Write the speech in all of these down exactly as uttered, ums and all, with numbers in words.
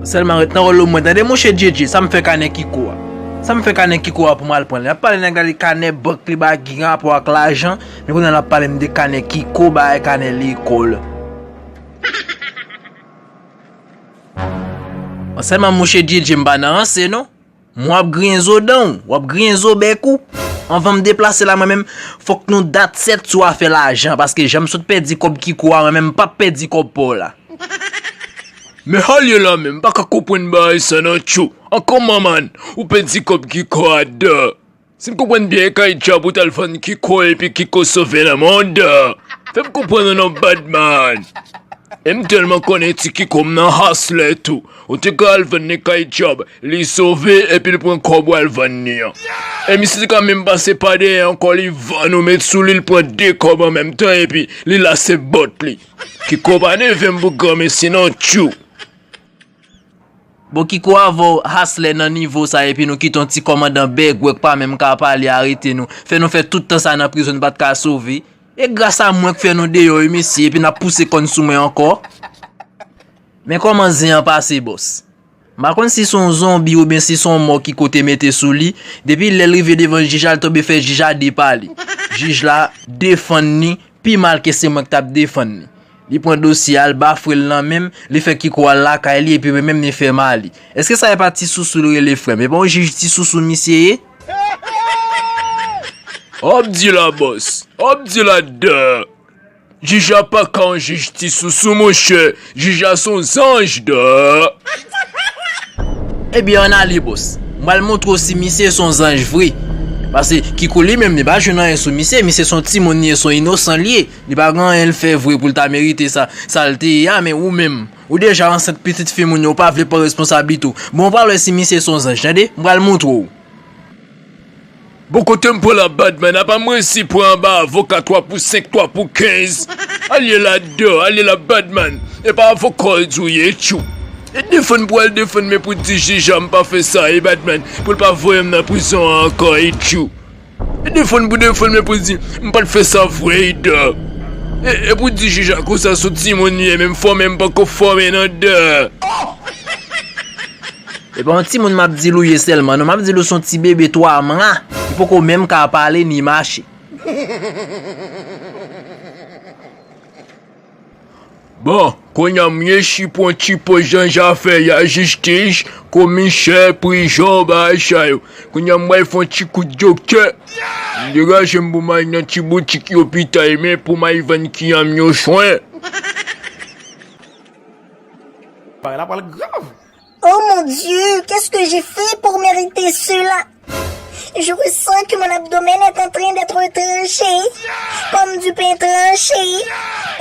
Sèlman ret nan wòl ou mwen, tande monchè Djedje, sa m fè kanè Kiko a? Sa m fè kanè Kiko a pou m al pran l? L ap pale nèg la de kanè bank li ba ki gen rapò ak lajan, men kounye a l ap pale m de kanè Kiko, bagay kanè lekòl. Sèlman monchè Djedje, m pa nan ranse non. M w ap griyen zo dan w, w ap griyen zo bèk ou. Anvan m deplase la mwen menm, fòk nou dat sèt sou afè lajan, paske jan m sot pèdi kòb Kiko a, mwen menm m p ap pèdi kòb pa w la. Men alye la menm, m pa ka konprann bagay sa non tjou. An kòman man, ou pèdi kòb Kiko a dan. Si m konprann byen e kay djab ou t al vann Kiko epi Kiko sove nan mond. Fè m konprann ou non Badman. E m tèlman konnen ti Kiko m nan haslè tou. Ou te ka al vann li kay djab, li sove epi l pran kòb ou al vann li an. E misye te ka menm pase pa dèyè ankò, li vann ou met sou li, l pran de kòb an menm tan epi li lase bòt li. Kiko pa neve m pou granmesi non tjou. Bon Kiko, avè w haslè nan nivo sa epi nou kite yon ti kòmandan bègwè k pa menm ka pale arete nou, fè nou fè tout tan sa nan prizon, n pa t ka sove. E gras a mwen k fè nou deyò wi mesye, epi n ap pouse kòn sou mwen ankò. Men kòman zen an pase bòs? M pa konn si se yon zonbi oubyen si se yon mò Kiko te mete sou li. Depi lè l rive devan jij la, l tonbe fè jij la depale. Jij la defann li pi mal ke se mwen k t ap defann li. Li pran dosye a, l bafwe l nan men m, li fè Kiko al lakay li, epi mwen menm li fè m ale. Èske sa e pa Ti Sousou l rele frè m? E pa yon jij Ti Sousou misye ye? Obdi la bòs, obdi la dè. Jij la pa ka yon jij Ti Sousou monchè, jij la se yon zanj dè. Ebyen ann ale bòs, m pral montre w si misye se yon zanj vre. Paske Kiko li menm li pa jwenn anyen sou misye, misye se yon timoun li ye, se yon inosan li ye. Li pa gen anyen l fè vre pou l ta merite sa, sa l te ye a, men ou menm, ou deja ansent pitit fi moun yo, ou pa vle pran responsablite w. Bon, ou pral wè si misye se yon zanj, tande? M pral montre w. Bon, kote m pran la Badman, apa m resi pran anba avoka twa pou senk, twa pou kenz. Alye la dè, alye la Badman. E pa avoka w di w ye tjou. E defann pou al defann, men pou di jij la m pa fè sa, e Badman, pou l pa voye m nan prizon an ankò, e tjou. E defann pou defann, men pou di m pa t fè sa vre, e dè. E, e pou di jij la konsa se yon timoun li ye, menm fòme m poko fòme nan dè. E pa yon timoun m ap di l ou ye sèlman non, m ap di l ou se yon ti bebe twa mwa, li poko menm ka pale ni mache. Bon, kounye a m rechi pran ti poz jan zafè ya, jistij, komisè, prizon, bagay sa yo. Kounye a m pral fè yon ti kout doktè. M degaje m pou m al nan ti boutik lopital men pou m al vann kiyam yo swen. Bagay la pral grav. Oh mon Dieu, qu'est-ce que j'ai fait pour mériter cela? Je ressens que mon abdomen est en train d'être tranché, comme du pain tranché,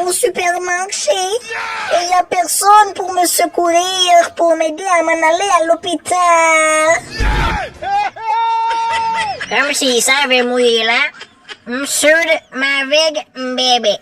au supermarché. Et il n'y a personne pour me secourir, pour m'aider à m'en aller à l'hôpital. Kòmsi sa avè mouye la, m soud, m avèg, m bèbè.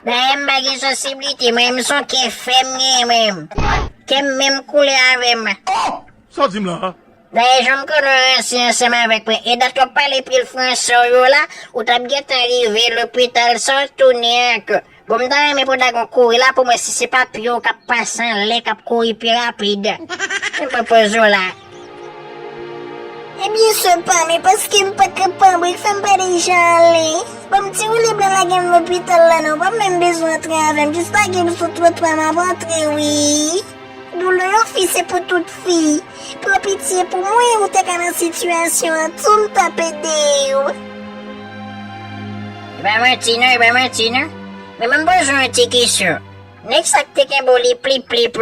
Dayè m pa gen sansiblite, mwen menm se yon kè fè m genyen mwen menm. Kè m menm koulè avè m. Oh! Sa w di m la a? Dayè jan m konnen w ranse ansanm avèk mwen, e dat w ap pale pil franse w yo la, ou t ap gentan rive lopital san w tounen ankò. Bon, m ta renmen pou w ta gon kouri la pou m wè si se pa pye w k ap pase anlè k ap kouri pi rapid. Men pran pòz ou la. Ebyen, sè pa m, e paske m pa kapab, wi, k fè m pa deja ale. Ban m ti woule blan lage m lopital la non, w pa menm bezwen antre avè m, jis lage m sou twotwa, m ap antre, wi. Doulè yon fi se pou tout fi. Pran pitye pou mwen, ou te ka nan sitiyasyon an tou, m t ap ede w. E pa manti non, e pa manti non. Men mwen poze w yon ti kesyon. Nèg sa k te kenbe w li plip plip,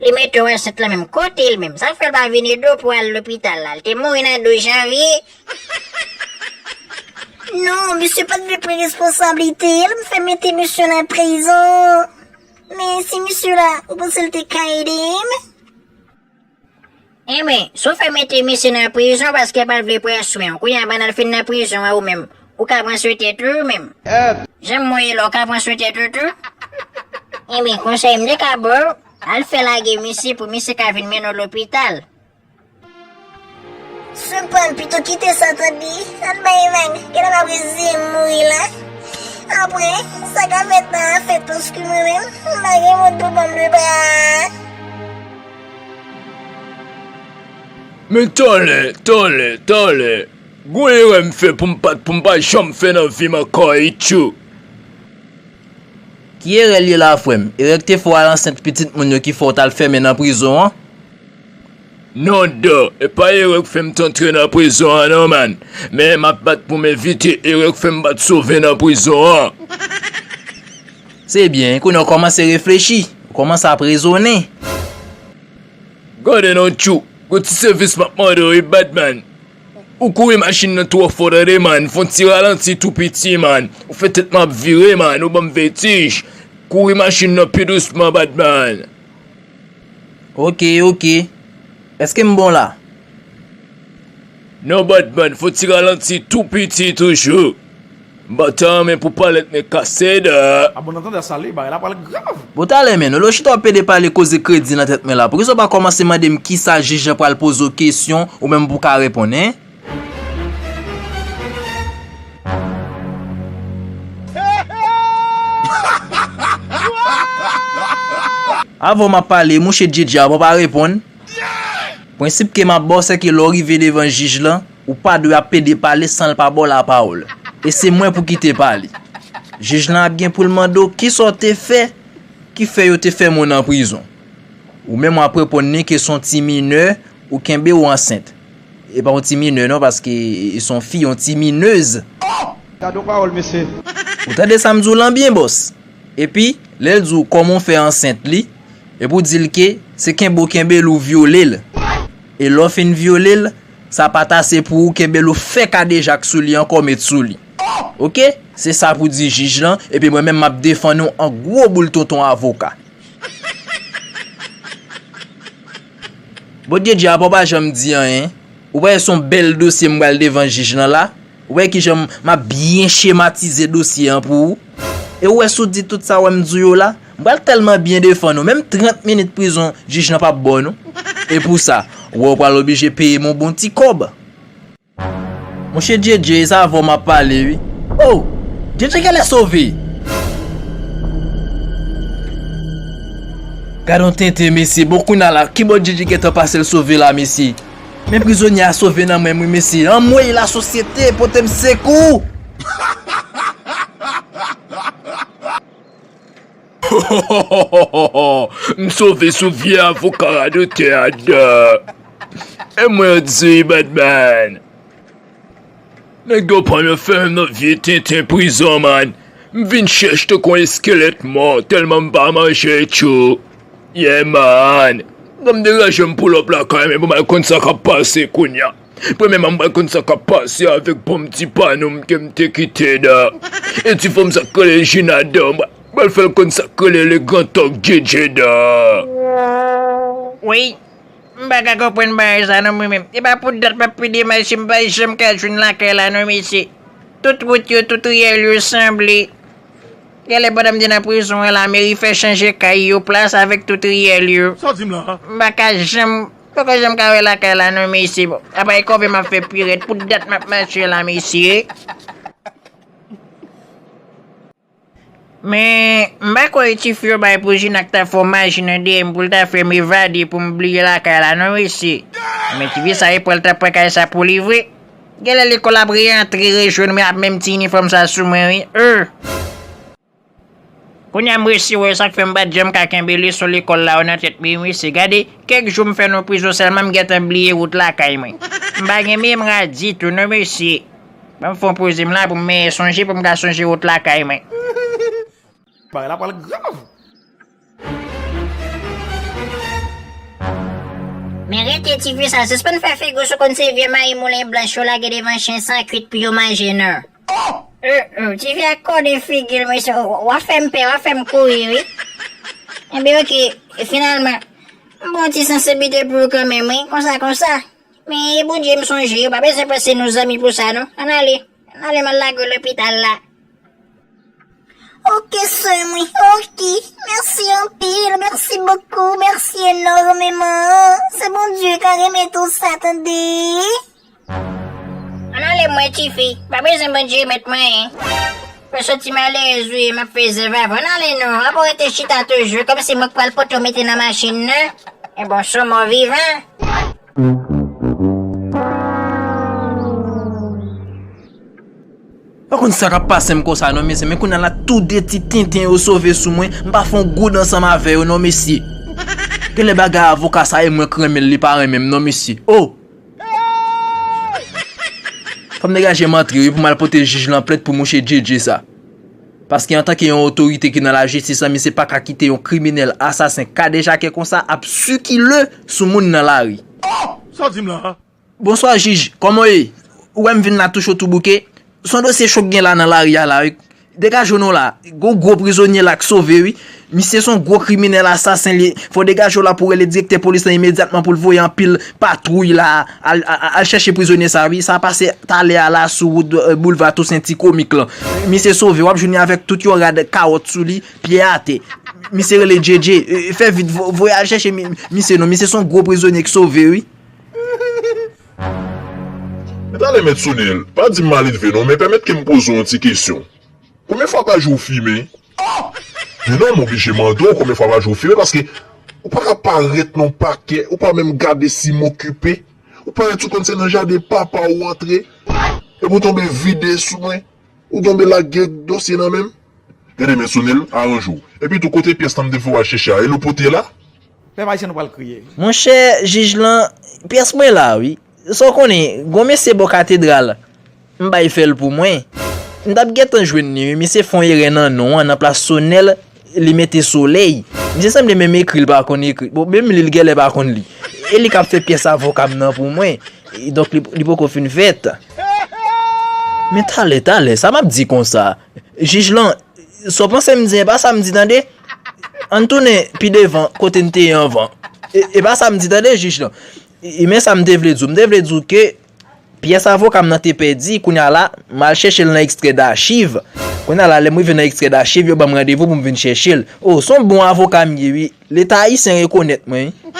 li mete w ansent lan menm, kote l menm? Sa k fè l pa vin ede w pou al lopital la? L te mouri nan douz janvye? Non, misye pa t vle pran responsablite l, m fè mete misye nan prizon. Men si misye la, ou panse l te ka ede m? Enben, si w fè mete misye nan prizon paske l pa t vle pran swen w, kounye a pandan l fin nan prizon an ou menm, ou ka pran swen tèt ou menm? Jan m wè la, ou ka pran swen tèt ou tou? Enben, konsèy m te ka ba w, al fè lage misye pou misye ka vin mennen w lopital. Sè pa m, pito kite sa tande, ann bay vag, genlè m ap reziye m mouri la. Apre, sa ka fèt la a fèt paske mwen menm, m pa gen moun pou ban m lebra. Men talè, talè, talè. Gon erè m fè pou m pa t, pou m pa janm fè nan vi m ankò, Itchou. Ki erè l ye la, frè m? Erè k te fè w al ansent pitit moun yo ki fè w t al fèmen nan prizon an? Non, Dan, e pa erè k fè m t antre nan prizon an, non, man. Men m ap bat pou m evite erè k fè m pa t sove nan prizon an. Se byen, kounye a w kòmanse reflechi, w kòmanse ap rezonnen. Gade non, Tchou, gon ti sèvis m ap mande w, wi, Batman. Ou kouri machin nan twò fò, tande, man. Fè yon ti ralanti tou piti, man. Ou fè tèt mwen ap vire, man. Ou ban m vètij. Kouri machin nan pi dousman, Batman. Oke, oke. Èske m bon la? Non, Batman, fò w ti ralanti tou piti toujou. M pa ta renmen pou palèt mwen kase, Dan. A bon, nan tandans sa li, bagay la pral grav. Bon, talè, men, ou chita w ap pede pale koze kredi nan tèt mwen la. Poukisa w pa kòmanse mande m kisa jij lan pral poze w kesyon, ou menm pou w ka reponn, en? Avan m ap pale, mouche Djedje a, bon, pa reponn. Prensip ke m ap ba w, se ke lè w rive devan jij lan, ou pa dwe ap pede pale san l pa ba w lapawòl. E se mwen pou kite pale. Jij lan ap gen pou l mande w kisa w te fè ki fè yo te fèmen w nan prizon. Ou menm w ap reponn li ke se yon ti minè ou kenbe w ansent. E pa yon ti minè non, paske se yon fi, yon ti minèz. Gade yon pawòl, mesye. Ou tande sa m di w lan byen, bòs? Epi, lè l di w kòman w fè ansent li, epi w di l ke se kenbe w kenbe l ou vyole l. E lè w fin vyole l, sa pa t ase pou ou kenbe l ou fè kadejak sou li ankò, met sou li. Oke? Se sa pou di jij lan, epi mwen menm m ap defann ou an gwo boul tonton avoka. Bon, Djedje, apa w pa janm di anyen? Ou pa wè se yon bèl dosye m pral devan jij lan la? Ou wè kijan m ap byen chematize dosye an pou ou? E ou wè si w di tout sa w wè m di w yo la, m pral tèlman byen defann ou, menm trant minit prizon jij lan p ap ba w non. E pou sa, ou wè w pral oblije peye m yon bon ti kòb. Monchè Djedje, e sa avè w m ap pale wi. Oh! Djedje genlè sove! Gad on tenten mesye, bon kounye a la, kibò Djedje gentan pase l sove la mesye? Men prizonye a sove nan men m wi mesye. Anmwey lasosyete, pote m sekou! M sove sou vye avoka radotè a, Dan. E mwen an di, Batman. Nèg yo pran m, yo fèmen m nan vye tenten prizon, man. M vin chèch tankou yon eskelèt mò, tèlman m pa manje, tchou. Yeah, man. Ban m deranje m pull up lakay mwen pou m al konn sa k ap pase kounye a. Premyèman, m pral konn sa k ap pase avèk bon ti pa nou m ke m te kite, Dan. E ti fanm sa k rele Jina, Dan, m pral fè l konn sa k rele le grand talk Djedje, Dan. Wi. M pa ka konprann bagay sa non mwen menm. E pa pou dat m ap pede mache, m pa janm ka jwenn lakay la non mesye. Tout wout yo, tout riyèl yo sanble. Genlè pandan m te nan prizon an, lameri fè chanje kay yo plas avèk tout riyèl yo. Sa w di m la? M pa ka janm, poko janm ka wè lakay la non mesye. Bon, apa e kòve m ap fè pi rèd pou dat m ap mache la mesye. Men, m pa kwè tifi yo bay pou Jina k ta fè yon maji nan dèyè m pou l ta fè m evade pou m bliye lakay la non mesye. Men tifi sa e pran l ta pran kay sa pou li vre. Genlè lekòl ap reyantre rejwenn mwen ak menm ti inifòm sa sou mwen wi. Euh. Kounye a m resi wè sa k fè m pa t janm ka kenbe leson lekòl la yo nan tèt mwen wi mesye. Gade, kèk jou m fè nan prizon sèlman m gentan bliye wout lakay mwen. M pa gen memwa ditou non mesye. Ban m fè yon poze m la pou m mèye sonje, pou m ka sonje wout lakay mwen. Bagay la pral grav. Men rete tifi sa, sispann fè figi w sou konn se vye mayi moulen blanch yo lage devan chen san kwit pou yo manje non. Oh! Euh, euh, tifi a kòde figi l, mesye, w ap fè m pè, w ap fè m kouri wi. Enben oke, finalman, m ba w ti sansiblite pou ou kanmenm wi, konsa, konsa. Men e Bondye m sonje, ou pa bezwen panse nou zanmi pou sa non. Ann ale, ann ale m al lage w lopital la. Oke sè mwen, oke. Mèsi anpil, mèsi bokou, mèsi enòmeman. Se Bondye ka remèt ou sa, tande. Ann ale mwen tifi, pa bezwen Bondye remèt mwen anyen. Mwen soti malerèz ou ye, m ap fè zèv avè w. Ann ale non, apa w rete chita toujou, kòmsi mwen k pral pote w mete nan machin nan. Ebon, se yon mò vivan. Pa konn sa k ap pase m konsa non mesye, men kounye a la tou de ti tenten yo sove sou mwen, m pa fè yon goud ansanm avè yo non mesye. Genlè bagay avoka sa e mwen k renmen l, li pa renmen m non mesye. Oh! Fò m degaje m antre wi pou m al pote jij lan plent pou mouche Djedje sa. Paske antanke yon otorite ki nan lajistis lan, misye pa ka kite yon kriminèl, asasen, kadejake konsa ap sikile sou moun nan lari. Oh! Sa w di m la a? Bonswa jij, kòman w ye? Ou wè m vin la tou cho tou bouke? Se yon dosye cho k gen la nan lari a la wi. Degaje w non la, gon gwo prizonye la k sove wi. Misye se yon gwo kriminèl asasen li. Fò w degaje w la pou w rele direktè polis lan imedyatman pou l voye anpil patwouy la al, al, al chèche prizonye sa wi. Sa pase talè a la sou wout, eh, boulva Tousen ti komik lan. Misye sove, w ap jwenn li avèk tout yon rad kawòt sou li, pye atè. Misye rele Djedje, eh, fè vit, vo-, voye al chèche mi-, misye non, misye se yon gwo prizonye k sove wi. Men talè mèt Sonèl, pa di m maledve non, men pèmèt ke m poze w yon ti kesyon. Konbyen fwa pa jou w fimen? Men non, m oblije mande w konbyen fwa pa jou w fimen, paske ou pa ka parèt nan pakè, ou pa menm gade si m okipe. Ou parèt ou konn se nan jaden papa w ou antre, epi w tonbe vide sou mwen. Ou tonbe lage dosye nan men m. Gade men Sonèl, aranje w. Epi tou kote pyès lan m te fè w al chèche a, e l ou pote la? Pèp ayisyen nou pral kriye. Monchè jij lan, pyès mwen la wi. Sa w konnen, gon mesye bò katedral, m bay fè l pou mwen. M t ap gentan jwenn li wi, misye fè yon erè nan non an, nan plas Sonèl, li mete Solèy. Misye sanble menm ekri l pa konn ekri. Bon, menm li l genlè pa konn li. E li k ap fè pyès avoka m nan pou mwen. E donk li, li poko fin fèt. Men talè, talè, sa m ap di konsa? Jij lan, sa w panse m di, e pa sa m di tande. Ann tounen pi devan kote n te ye anvan. E, e pa sa m di tande, jij lan. E, e men sa m te vle di w. M te vle di w ke pyès avoka m nan te pèdi, kounye a la, m al chèche l nan ekstrè dachiv. Kounye a la, lè m rive nan ekstrè dachiv, yo ban m randevou pou m vin chèche l. O, se yon bon avoka m ye wi. Leta ayisyen rekonèt mwen wi.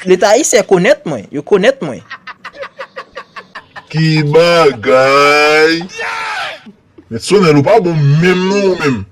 Leta ayisyen konèt mwen, yo konèt mwen. Ki bagay! Mèt Sonèl, ou pa bon menm non ou menm.